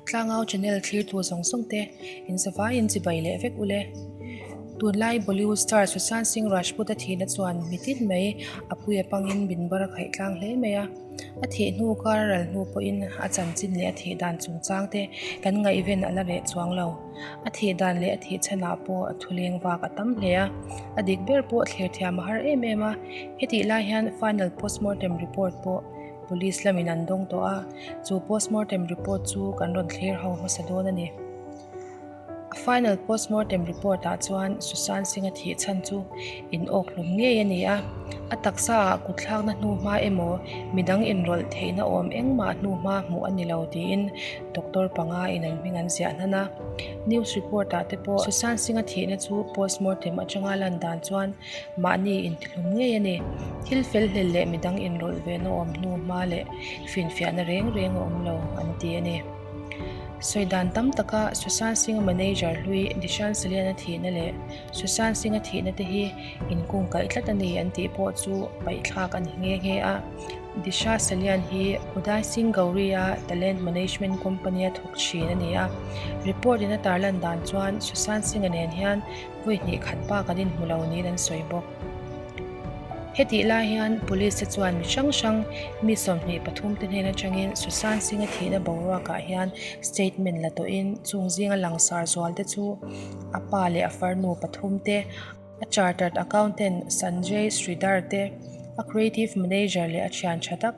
Tlangau channel thlirtu zawng zawng te in zavaiin chibai leh vek ule. Tunlai Bollywood star Sushant Singh Rajput a thihna chuan mitin mai a pui a pangin min bar a khaih tlang hle mai a. A thih hnu kar a ral hnu pawhin a chanchin leh a thih dan chungchang te kan ngaihven a la reh chuang lo. A thih dan leh a thih chhanah pawh a thuleng vak a tam hle a, a dik ber pawh thlir thiam a har em em a. Hetih lai hian final postmortem report pawh police lamin an dawng tawh a, chu postmortem report chu kan rawn thlir ho hmasa dawn a ni. A final postmortem report ah chuan Sushant Singh-a thih chhan chu in awk hlum ngei a ni a, a taksa ah kutthlakna hnuhma emaw midang inrawlh theihna awm engmah hnuhma hmuh a ni lo tiin doctor panga in an hming an ziah hnan a. News report ah te pawh Sushant Singh-a thihna chu postmortem atanga lan dan chuan mahni intihlum ngei a ni. Thil fel hlel leh midang inrawlh vena awm hnuhma leh finfiahna reng reng a awm lo an ti a ni. Sawi dan tam taka Sushant Singh-a manager hlui Dishan Salian-a thihna leh Sushant Singh-a thihna te hi inkungkaih tlat a ni an tih pawh chu paihthlak a ni nghe nghe a. Disha Salian hi Uday Singh Gauri-a talent management company-a thawk thin a ni a. Report-in a tarlan dan chuan Sushant Singh-a nen hian vawi hnih khat bak an inhmu lo niin an sawi bawk. Hetih lai hian Police te chuan mi hrang hrang mi 23 te hnen atangin Sushant Singh-a thihna boruakah hian statement la tawhin chung zinga langsar zual te chu a pa leh a farnu pathum te, a chartered accountant Sanjay Sridhar te, a creative manager leh a thian tha tak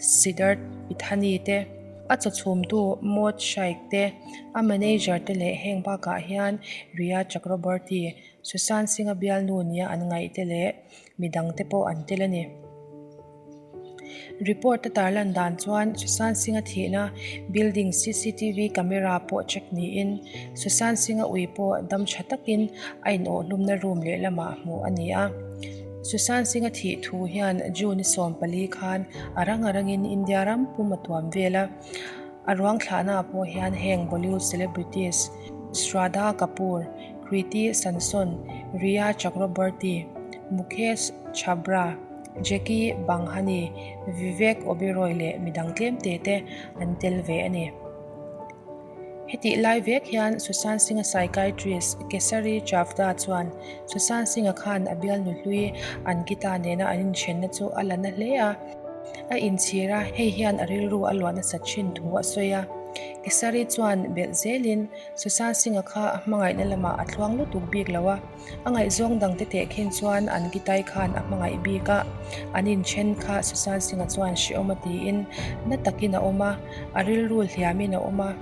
Siddharth Pithani te, a chawchhumtu Maud Shaikh te, a manager te leh heng bakah hian Rhea Chakraborty, Sushant Singh-a bialnu nia an ngaih te leh midangte pawh an tel a ni. Report a tarlan dan chuan Sushant Singh-a thihna building cctv camera pawh check niin Sushant Singh-a ui pawh dam tha takin a inawhhlumna room lehlamah hmuh a ni a. Sushant Singh-a thih thu hian June 14 khan a rang a rangin India ram pum a tuam vel a. A ruang thlahnaah pawh hian heng Bollywood celebrities Shraddha Kapoor, Kriti Sanon, Rhea Chakraborty, Mukesh Chhabra, Jackie Banghani, Vivek Oberoi leh midang tlem te te an tel ve a ni. Hetih lai vek hian Sushant Singh-a psychiatrist Kesari Chavda chuan Sushant Singh-a khan a bialnu hlui Ankita nena an inthenna chu a la na hle a, a inchhir a, hei hian a rilru a luah nasat thin thu a sawi a. Kesari chuan belh zelin Sushant Singh-a kha a hmangaihna lamah a thluang lutuk bik lo a, a ngaihzawng dangte teh khin chuan an Gitai khan a hmangaih bik a, an inthen kha Sushant Singh-a chuan hrehawm a tiin na takin a awm a, a rilru hliamin a awm a,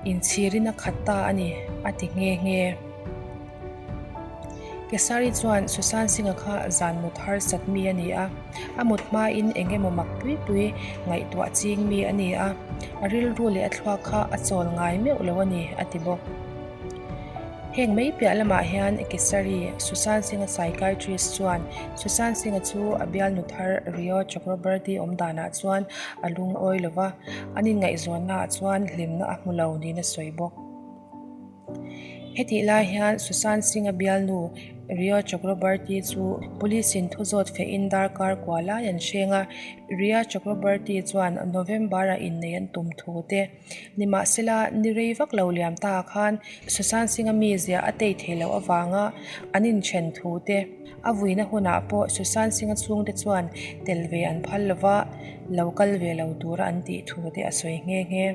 inchhirin a khat ta a ni, a ti nghe nghe. Kesari chuan Sushant Singh-a kha zan mut harsat mi a ni a, a mut hmain eng emaw mak pui pui ngaihtuah ching mi a ni a, a rilru leh a thluak kha a chawl ngai meuh lo a ni, a ti bawk. Heng mai piah lamah hian Kesari, Sushant Singh-a psychiatrist chuan Sushant Singh-a chu a bialnu thar Rio Chakrabarti awm danah chuan a lungawi lo va, an inngaihzawnnaah chuan hlimna a hmu lo niin a sawi bawk. Hetih lai hian Sushant Singh-a bialnu Rhea Chakraborty chu police-in thu zawt fehin darkar kua lai an hreng a. Rhea Chakraborty chuan November-a innei an tum thu te nimahsela ni rei vak lo liam ta khan Sushant Singh-a mizia a tei thei loh avanga an inthen thu te a vuina hunah pawh Sushant Singh-a chhungte chuan tel ve an phal lova lo kal ve lo tura an tih thu te a sawi nghe nghe.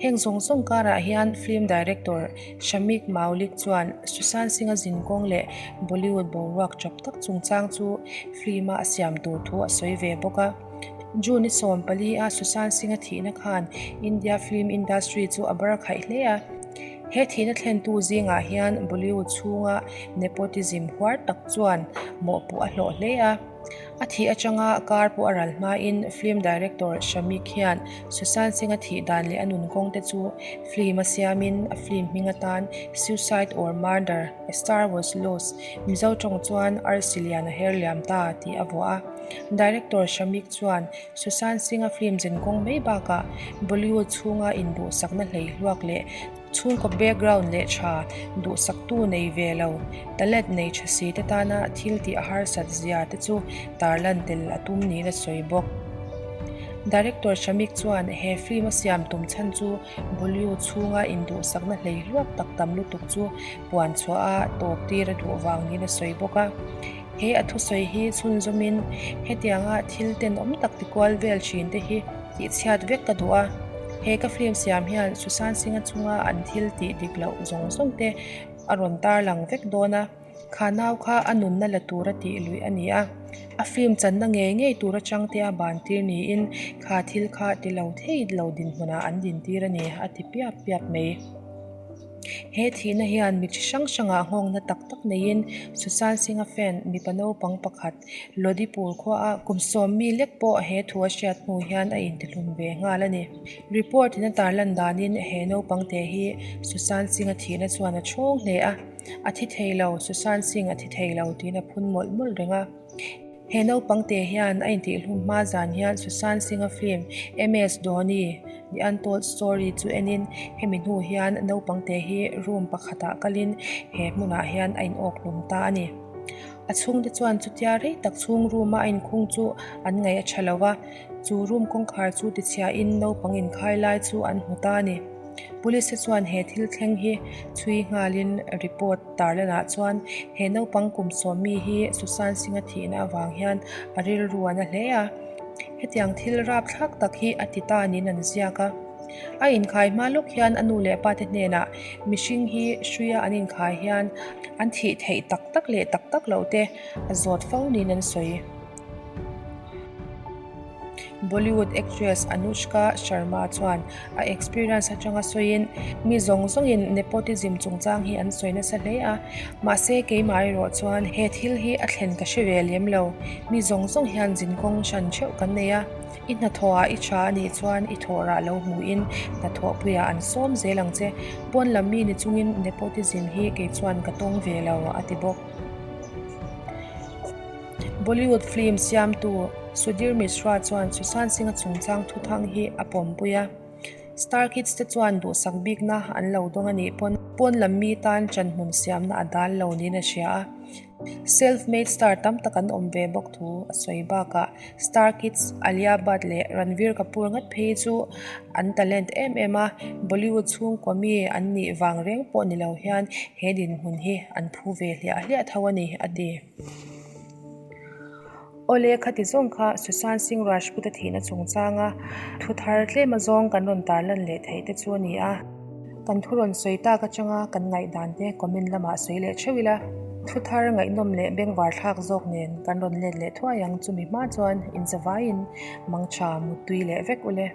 Heng zawng zawng karah hian film director Shamik Maulik chuan Sushant Singh-a zinkawng leh Bollywood boruak chawp tak chungchang chu film-a a siam tur thu a sawi ve bawk a. June i 14 a Sushant Singh-a thihna khan India film industry chu a bar khaih hle a. He thihna thlentu zingah hian Bollywood chhunga nepotism huar tak chuan mawhpuh a hlawh hle a. A thih atanga kar pawh a ral hmain film director Shamik hian Sushant Singh-a thih dan leh a nun kawng te chu film a siamin a film hming atan Suicide or Murder, A Star Was Lost, Mizo tawng chuan Arsi Lian a her liam ta tih a vuah a. Director Shamik chuan Sushant Singh-a film zen kawng mai bakah Bollywood chhunga induhsakna hleihluak leh Chhungkaw background leh tha duhsaktu nei ve lo, talent nei tha si te tana thil tih a harsat zia te chu tarlan tel a tum niin a sawi bawk. Director Shamik chuan he film a siam tum chhan chu Bollywood chhunga induhsakna hleihluak tak tam lutuk chu puan chhuah a tawp tir a duh vang niin a sawi bawk a. He a thusawi hi chhunzawmin hetianga thil tenawm tak tikual vel thin te hi tihchhiat vek ka duh a. He ka film siam hian Sushant Singh-a chunga an thil tih dik loh zawng zawng te a rawn tarlang vek dawn a. Kha nau kha a nunna la tura tih luih a ni a, a film channa ngei ngei tur atang te a ban tir niin kha thil kha ti lo thei lo dinhmunah an din tir a ni a ti piap piap mai. He thihna hian mi chi hrang hrangah nghawngna tak tak neiin Sushant Singh-a fan mipa naupang pakhat Lodipur khuaa kum sawmmi lek pawh he thu a hriat hnu hian a intihlum ve nghal a ni. Report in a tarlan danin he naupang te hi Sushant Singh-a thihna chuan a chhawng hle a. A thi thei lo, Sushant Singh a thi thei lo tiin a phun mawlh mawlh reng a. He naupang te hian a intihhlum hma zan hian Sushant Singh-a film MS Dhoni, The Untold Story chu enin hemi hnu hian naupang te hi room pakhatah kalin he hmunah hian a inawkhlum ta a ni. A chhungte chuan chutia rei tak chhung room-a a inkhung chu an ngaih a tha lo va, chu room kawngkhar chu tichhiahin naupang inkhai lai chu an hmu ta a ni. Police te chuan he thil thleng hi chhui nghalin report tarlanah chuan he naupang kum sawmmi hi Sushant Singh-a thihna avang hian a rilru a na hle a, hetiang thil rapthlak tak hi a ti ta niin an ziak a. A inkhai hma lawk hian a nu leh pa te hnenah mihring hi hruia an inkhai hian an thih theih tak tak leh tak tak loh te a zawt fo niin an sawi. Bollywood actress Anushka Sharma chuan a experience atanga sawiin, Mi zawng zawngin nepotism chungchang hi an sawi nasa hle a, mahse keimah erawh chuan he thil hi a thlen ka hre ve lem lo. Mi zawng zawng hian zinkawng hran theuh kan nei a, i hnathawhah i tha a nih chuan i thawhrah lo hmuhin hnathawhpuiah an sawm zel ang che. Pawn lam mi ni chungin nepotism hi kei chuan ka tawng ve lo, a ti bawk. Bollywood film siamtu Sudhir Mishra chuan Sushant Singh-a chungchang thuthang hi a pawmpui a. Star Kids te chuan duhsak bikna an lo dawng a nih pawn pawn lam mi tan chanhmun siamna a dal lo niin a hria a. Self-made star tam tak an awm ve bawk thu a sawi bakah Star Kids Alia Bhatt leh Ranbir Kapoor ngat phei chu an talent em em a, Bollywood chhungkaw mi an nih vang reng pawh ni lo hian he dinhmun hi an phu ve hliah hliah tho a ni, a ti. Awle khati zawng kha Sushant Singh Rajput-a thihna chungchanga thu thar tlem azawng kan rawn tarlan leh theih te chu a ni a. Kan thu rawn sawi tak atanga kan ngaihdan te comment lamah sawi leh theuh ila, thu thar ngaihnawm leh bengvar thlak zawk nen kan rawn let leh thuai ang chumi hma chuan inzavaiin mangtha muttui leh vek ule.